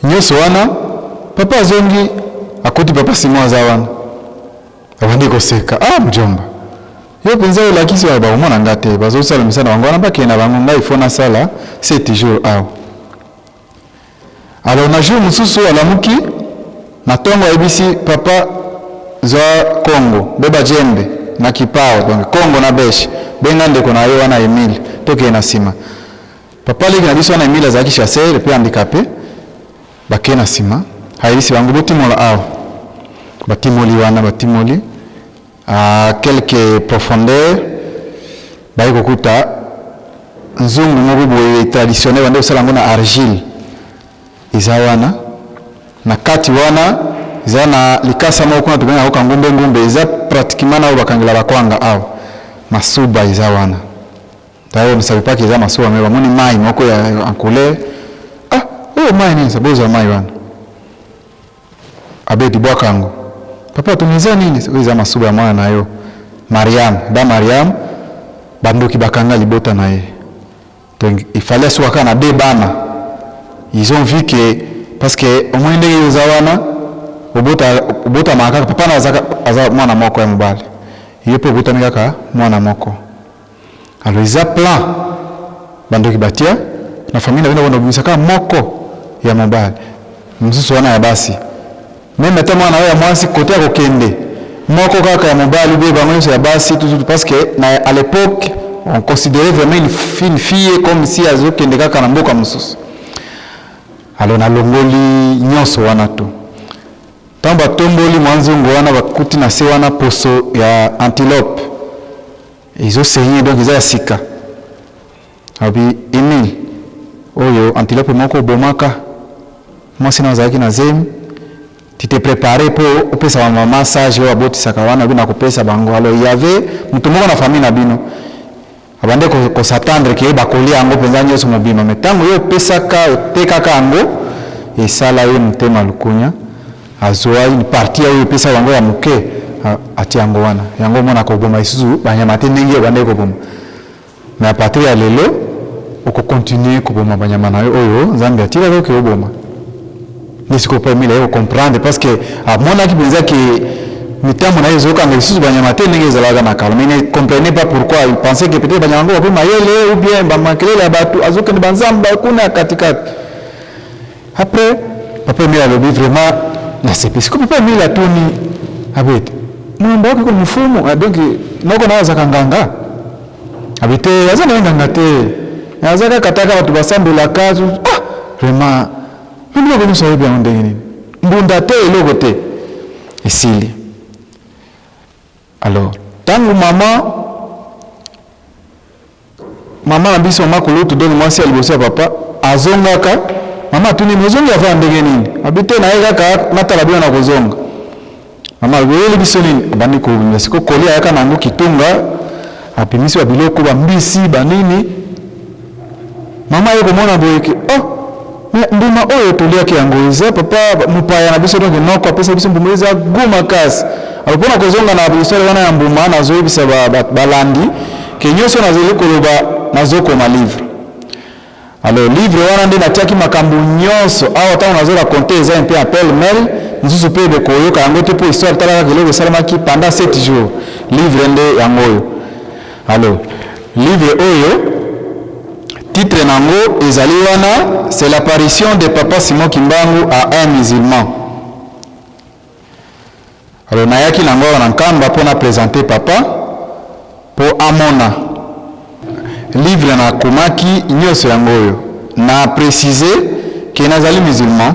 nyonso wana, papa azongi, akuti papa Simon aza wana, abandi koseka: "Ah, mjomba, yo mpenza olakisi wana, bakomona nga te, bazosala misala na bango wana, bakende na bango, ngai ifo nasala 7 jours awa." Alors na jour mosusu alamuki na ntongo, ayebisi papa: "Zwa kongo, beba jembe na kipao, donc kongo na bêche, benga ndeko na yo wana Emile, tokende na nsima." Papa leki na biso wana Emile azalaki chasseur mpe handicapé. Bakei na nsima, ayebisi bango: "Botimola awa." Batimoli wana, batimoli à quelque profondeur, bayi kokuta nzungu moko boye traditionnel, bande kosala yango na argile. Eza wana na kati wana, eza na likasa moko kuna tobenga yango kangumbe ngumbe, eza pratiquement na oyo bakangela bakwanga awa. Masuba eza wana. D'ailleurs, ne savait pas que eza masuba, mais bamoni mai moko ya en couleur. "Ah, oyo mai nini? Sa bozwa mai wana." Abeti bwaka yango. "Papa, tuni eza nini?" "Oyo eza masuba ya mwana na yo Mariam." Da Mariam, bandoki bakanga libota na ye. Donc il fallait asuka kaka na deux bana. Ils ont vu que, parce que omoni ndenge oza wana, obotamaka kaka, papa na aza mwana moko ya mobali, ye mpe obotami kaka mwana moko. Alors eza plan bandoki batia na famille na bino, banda obimisa kaka moko ya mobali, mosusu wana ya basi. Même ata mwana oyo ya mwasi kote ya kokende, moko kaka ya mobali, be bango nyonso ya basi, tout, parce que na à l'époque on considérait vraiment une fille comme si azokende kaka na mboka mosusu. Alors nalongoli nyonso wana to ntango batomboli mwa nzungu wana, bakuti na se wana poso ya antilope ezosaigner, donc eza ya sika. Abi: "Emile, oyo antilope moko obomaka mwasi na azalaki na zemi. Tu te préparé mpo opesa bamama sage oyo abotisaka wana, obi na kopesa bango. Alors il y avait moto moko na famille na bino abande kos'attendre ke bakolia yango mpenza nyonso mobima, mais ntango yo opesaka, otekaka yango, esala ye motema lukunya, azwa une partie oyo epesa bango ya moke, atia yango wana. Yango omona koboma lisusu banyama te ndenge obandaki koboma. Mais à partir ya lelo, okocontinuer koboma banyama na yo oyo Nzambe atikaki oke oboma." Nde sikoyo mpo Emile aye kocomprendre, parce que amonaki mpenza ke mitambo na ye ezokanga lisusu banyama te ndenge ezalaka na kala, mais il ne comprenait pas pourquoi. Il pensait que peut-être banyama yango bape mayele ou bien bamakelele ya bato, azokende banzamba kuna ya katikati. Après papa Emile alobi: "Vraiment nasepeli." Sikoyo papa Emile atuni abete: "Mwamba wake koli mufumu?" Donc moko na azaka nganga. Abi te, aza na ye nganga te, aza kaka taka bato basambelaka. Ah, vraiment, biloko nyonso ayebi yango ndenge nini? Mbunda te, eloko te, esili. Alors ntango mama na biso, mama kulutu, donc mwasi ya liboso ya papa, azongaka, mama atuni: "Ozongi afa ndenge nini?" Abi te, na ye kaka natala bino na kozonga. Mama alobi: "Oyeli biso nini?" Abandi kobimisa siko kolia, ayaka na yango kitunga, apimisi babiloko, bambisi, banini. Mama aye komona boye ke: "Oh, mais mbuma oyo toliaki yango eza papa mopaya na biso, donc noko apesa biso mbuma, eza gu makasi." Alors mpona kozonga na histoire wana ya mbuma, nazoyebisa balandi ke nyonso nazali koloba, nazokoma livre. Alors livre wana nde natiaki makambo nyonso awa. Ntango nazoraconter, eza mpe appel mail mosusu mpe bokoyoka yango te, mpo histoire tala kaka eloko esalamaki pendant 7 jours. Livre nde yango oyo. Alors Livre oyo titre nango ezali wana, c'est l'apparition de papa Simon Kimbangu à un musulman. Alors nayaki nango awa na Nkamba mpo na presenter papa mpo amona livre nakomaki nyonso yango oyo na préciser ke nazali musulman.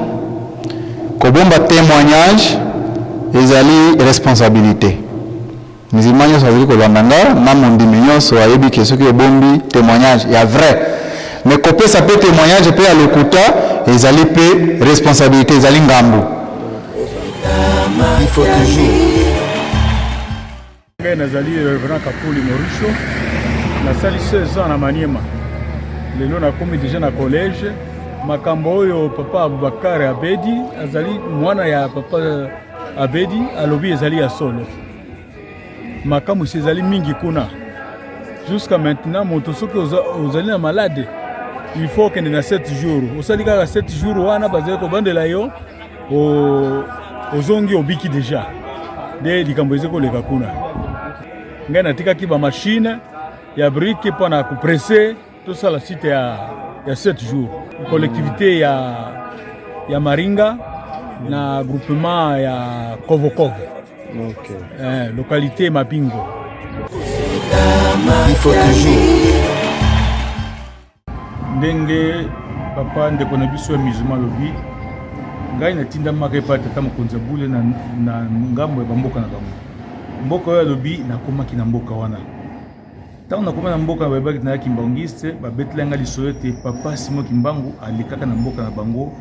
Kobomba témoignage ezali responsabilité. Musulman nyonso azali kolanda nga na mondimi nyonso ayebi ke soki obombi témoignage ya vrai, mais kopesa mpe témoignage mpe ya lokuta ezali mpe responsabilité, ezali ngambo. Il faut toujours. Ngai nazali révérend Kapuli Morisho, nasali 16 ans na Maniema, lelo nakomi déjà na collège. Makambo oyo papa Abubakar Abedi, azali mwana ya papa Abedi, alobi ezali ya solo. Makambo esi ezali mingi kuna. Jusqu'à maintenant, moto soki ozali na malade, il faut okende na 7 jours. Osali kaka 7 jours wana, bazali kobandela yo, ozongi, obiki déjà. Nde likambo eza koleka kuna. Ngai natikaki bamachine ya brique mpo na kopresser tosala site ya 7 jours, collectivité ya Maringa na groupement ya Kovokovo. Localité Mapingo. Il faut toujours. Ndenge papa ndeko na biso ya musulman alobi, ngai natindamaka epai tata mokonzi ya bule na ngambo ya bamboka na bango. Mboka oyo alobi, nakomaki na mboka wana. Ntango nakoma na mboka, bayebaki nayaki kimbanguiste. Babetela ngai lisolo ete papa Simon Kimbangu alekaka na mboka na bango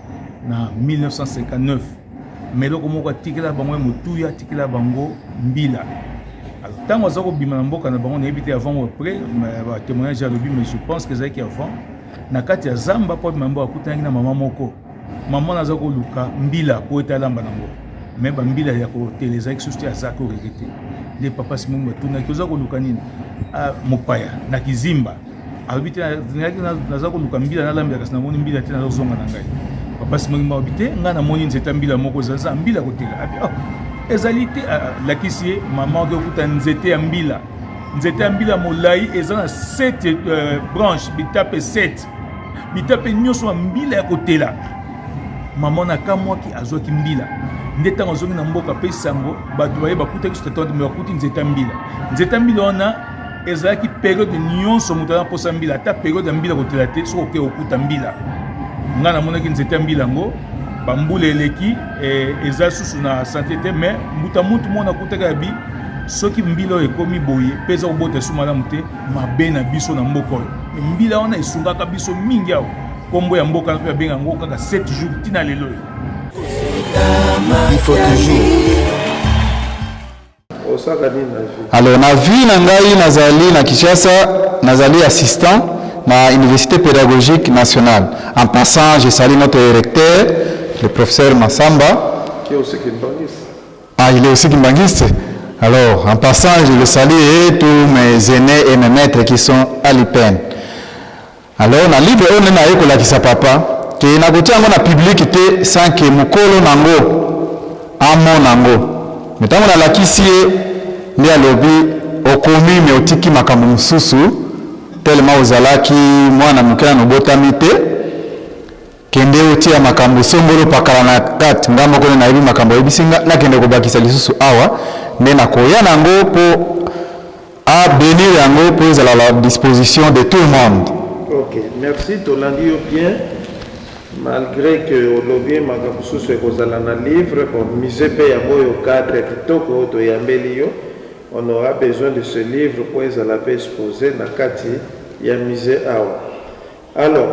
na 1959, mais eloko moko atikela bango ya motuya, atikela bango mbila. Ntango aza kobima na mboka na bango, nayebi te avant ou après batémoignage alobi, mais je pense que ezalaki avant, na kati ya zamba mpo abima mboka, akutanaki na mama moko. Mama wana aza koluka mbila po ete alamba nango, mais bambila ya kotela ezalaki susu te, aza koregretter. Nde papa Simon batunaki: "Oza koluka nini?" Mopaya na kizimba alobi te: "Naza koluka mbila nalambela, kasi namoni mbila te, nazozonga na ngai." Papa Simon alobi te: "Ngai namoni nzete ya mbila moko, eza mbila kotela." Abi: "Oh, ezali te." Lakisi ye mama oke okuta nzete ya mbila, nzete ya mbila molai, eza na 7 branche, bitape 7, bitape nyonso ya mbila ya kotela. Mama na akamwaki, azwaki mbila. Nde ntango azongi na mboka mpe sango, bato baye bakutaki so tata, bakuti nzete ya mbila. Nzete ya mbila wana ezalaki période nyonso, moto aza mposa mbila, ata période ya mbila kotela te, soki oke okuta mbila. Ngai namonaki nzete ya mbila yango, bambula eleki, eza susu na santé te, mais mbuta mutu mona akutaki ya bi soki mbila oyo ekomi boye mpe eza kobota esu malamu te, mabe na biso na mboka oyo. Mbila wana esungaka biso mingi awa. Nkombo ya mboka mpe babenga yango kaka 7 jours ntina lelo oyo. Il faut toujours. Osaka nini na vie? Alors, na vie na ngai, nazali na Kinshasa, nazali assistant na Université pédagogique nationale. En passant, je salue notre recteur, le professeur Massamba. Qui est aussi kimbanguiste. Ah, il est aussi kimbanguiste. Alors, en passant, je le salue et tous mes aînés et mes maîtres qui sont à l'IPN. Alors, na livre oyo nde naye kolakisa papa ke nakotia yango na public te sans ke mokolo nango amona yango. Mais ntango nalakisi ye, nde alobi: "Okomi, mais otiki makambo mosusu, tellement ozalaki mwana moke, nano obotami te. Kende otia makambo songolo pakala na kati." Nga moko nde nayebi makambo oyebisi nga nakende kobakisa lisusu awa, nde nakoya nango mpo abénir yango mpo ezala la disposition de tout le monde. Ok, merci, tolandi yo bien, malgré que olobi makambo mosusu ekozala na livre. Bon, musée mpe yango oyo, cadre ya kitoko oyo toyambeli yo, on aura besoin de ce livre mpo ezala mpe exposé na kati ya musée awa. Alors,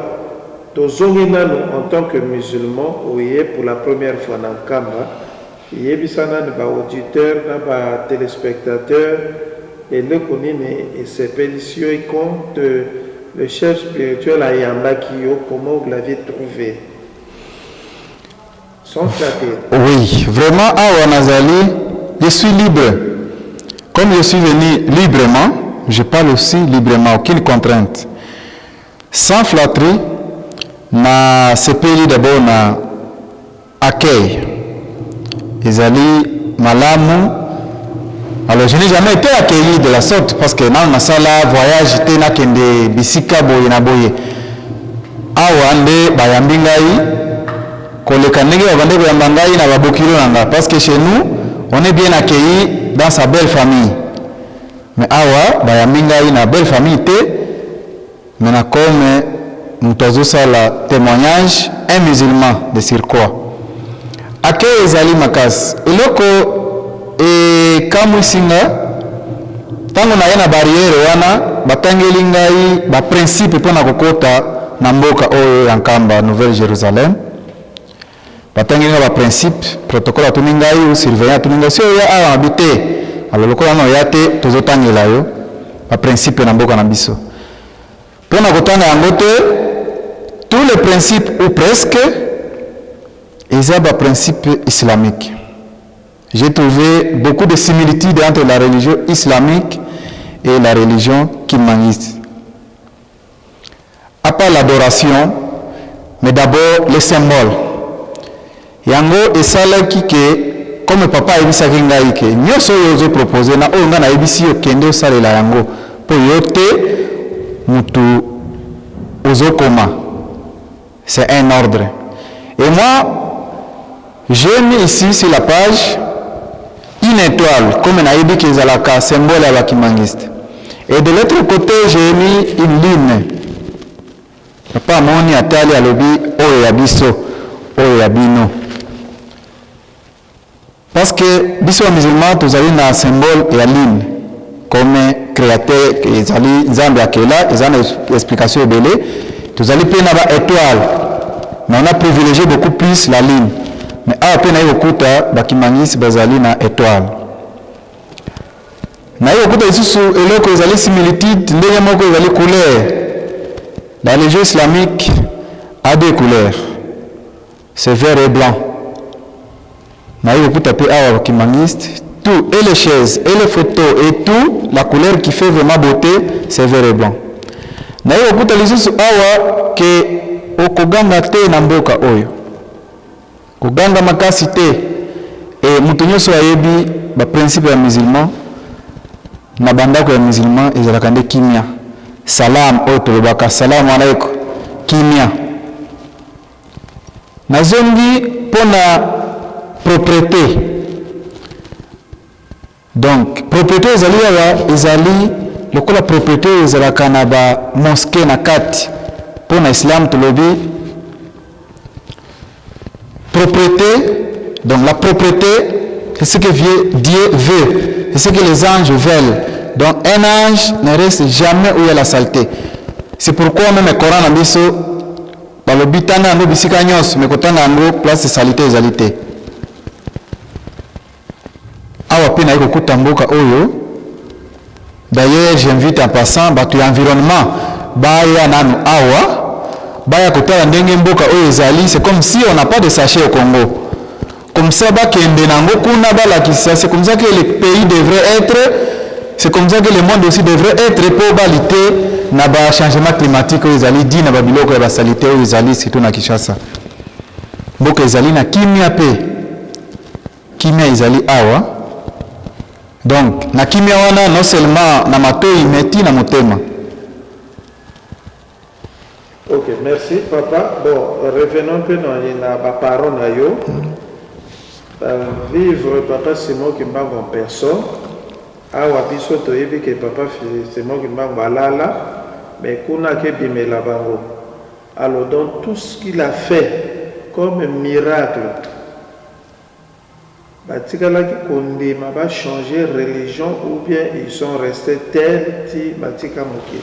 tozongi nanu en tant que musulman, oye pour la première fois na Nkamba. Yebisa nani baauditeur na batéléspectateur eloko nini esepelisi yo quand le chef spirituel ayambaki yo, comment vous l'aviez trouvé, sans flatter. Oui, vraiment, awa nazali, je suis libre. Comme je suis venu librement, je parle aussi librement, aucune contrainte, sans flatterie. Na sepeli d'abord na accueil, ezali malamu. Alors je n'ai jamais été accueilli de la sorte parce que nanu nasala voyage te, nakende bisika boye na boye. Awa nde bayambi ngai koleka ndenge babandi koyamba ngai na babokilo na nga, parce que chez nous on est bien accueilli dans sa belle famille, mais awa bayambi ngai na belle famille te. Mais na comme moto azosala témoignage, un musulman de surcroît, accueil ezali makasi. Eloko ekamwisi nga, ntango naye na barrière wana, batangeli ngai baprincipe mpona kokota na mboka oyo ya Nkamba, Nouvelle Jérusalem. Batangeli nga baprincipe, protocole atuni ngai ou surveillant atuni ngai: "Si oya awa?" Nabi: "Te." "Alors lokola wana oya te, tozotangela yo baprincipe na mboka na biso." Mpona kotanga yango te, tous les principes ou presque eza baprincipe islamique. J'ai trouvé beaucoup de similitudes entre la religion islamique et la religion kimbanguiste, à part l'adoration, mais d'abord les symboles. Yango esalaki ke comme papa ayebisaki ngai ke nyonso oyo ozopropose na oyo ngai nayebisi yo, kende osalela yango, mpo yo te mutu ozokoma, c'est un ordre. Et moi, j'ai mis ici sur la page une étoile, comme nayebi ke ezalaka symbole ya bakimbanguiste, et de l'autre côté j'ai mis une lune. Papa amoni, atali, alobi: "Oyo ya biso, oyo ya bino." Parce que biso ya musulman tozali na symbole ya lune comme créateur, ezali Nzambe akela, eza na explication ebele. Tozali mpe na baétoile, mais on a privilégié beaucoup plus la lune. Mais awa mpe naye kokuta bakimbanguiste bazali na étoile. Naye kokuta lisusu eloko ezali similitude ndenge moko, ezali couleur. La religion islamique a deux couleurs, c'est vert et blanc. Naye kokuta mpe awa bakimbanguiste, tout, et les chaises et les photos et tout, la couleur qui fait vraiment beauté, c'est vert et blanc. Naye kokuta lisusu awa ke okoganga te na mboka oyo, koganga makasi te. E moto nyonso ayebi baprincipe ya musulman, na bandako ya musulman ezalaka nde kimia, salam. Oyo tolobaka salam alaikum, kimia. Nazongi mpona propreté. Donc propreté ezali awa, ezali lokola propreté oyo ezalaka na bamosquée na kati. Mpo na islam tolobi propreté. Donc la propreté, c'est ce que Dieu veut, c'est ce que les anges veulent. Donc un ange ne reste jamais où il y a la saleté. C'est pourquoi même Coran na biso balobi tanga yango bisika nyonso, me kotanga yango place saleté ezali te. Awa mpe naye kokuta mboka oyo. D'ailleurs, j'invite en passant bato ya environnement baya nanu awa, baya kotala ndenge mboka oyo ezali. C'est comme si on n'a pas de sachet au Congo. Comme ça bakende nango kuna, balakisa: c'est comme ça que le pays devrait être, c'est comme ça que le monde aussi devrait être, mpo balutter na bachangement climatique oyo ezali di na babiloko ya basaleté oyo ezali surtout na Kinshasa. Mboka ezali na kimia, mpe kimia ezali awa. Donc na kimia wana, non seulement na matoi, mais ti na motema. Ok, merci papa. Bon, revenons un peu dans na baparent na yo. Vivre papa Simon Kimbangu en personne. Awa biso toyebi ke papa Simon Kimbangu alala, mais kuna akebimela bango. Alors donc tout ce qu'il a fait comme miracle, batikalaki kondima bachanger religion ou bien ils sont restés tels ti batika mokili?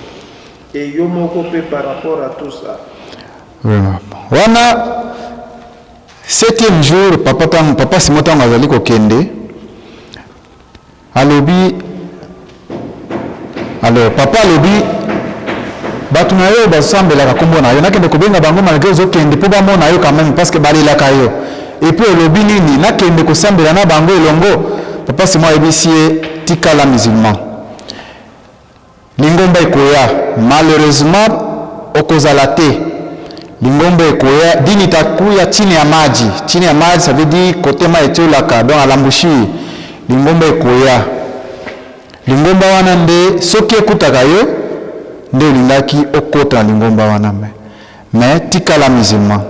Et yo moko mpe par rapport à tout ça? Vraiment. Wana septième jour, papa, ntango papa Simo, ntango azali kokende, alobi, alors papa alobi: "Bato na yo basambelaka nkombo na yo, nakende kobenga bango malgré ozokende, mpo bamona yo quand même, parce que balelaka yo. Et puis olobi nini? Nakende kosambela na bango elongo." Papa Simo ayebisi ye: "Tikala musulman, lingomba ekoya, malheureusement okozala te. Lingomba ekoya, dini itakuya chini ya maji." Chini ya maji, ça veut dire côté mai etiolaka, donc à l'embouchure. Lingomba ekoya. Lingomba wana nde soki ekutaka yo nde olingaki okota na lingomba wana mais mais tikala musulman.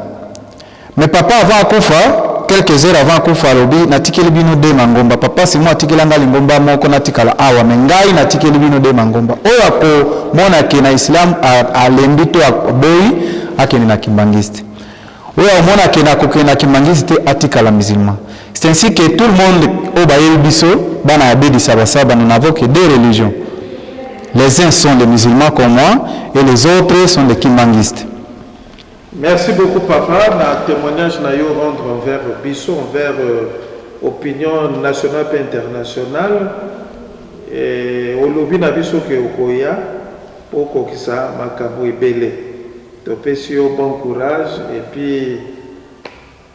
Mais papa avant akufa, quelques heures avant akufa alobi natikeli bino deux mangomba, papa Simon atikela nga lingomba moko natikala awa mais ngai natikeli bino deux mangomba. Oyo akomona ke na islam alembi to aboyi akende na kimbanguiste. Oyo akomona ke nakokende na kimbanguiste te atikala musulman. C'est ainsi que tout le monde oyo bayebi biso bana ya Bedi Saba Saba nous n'avons que deux religions. Les uns sont des musulmans comme moi et les autres sont des kimbanguistes. Merci beaucoup papa na temoignage na yo rendre envers biso envers opinion nationale pe internationale et olobi na biso ke okoya po okokisa makambo ebele topesi yo bon courage et puis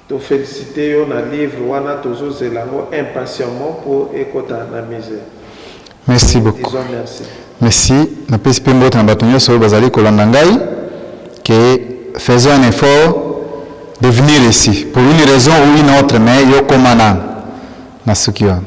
to felicite yo na livre wana tozozela yango impatiemment po ekota na musee. Merci beaucoup. Disons merci. Merci. Napesi mpe mbote na bato nyonso oyo bazali kolanda ngai que faisons un effort de venir ici pour une raison ou une autre mais yo koma nanu. Nasuki wana.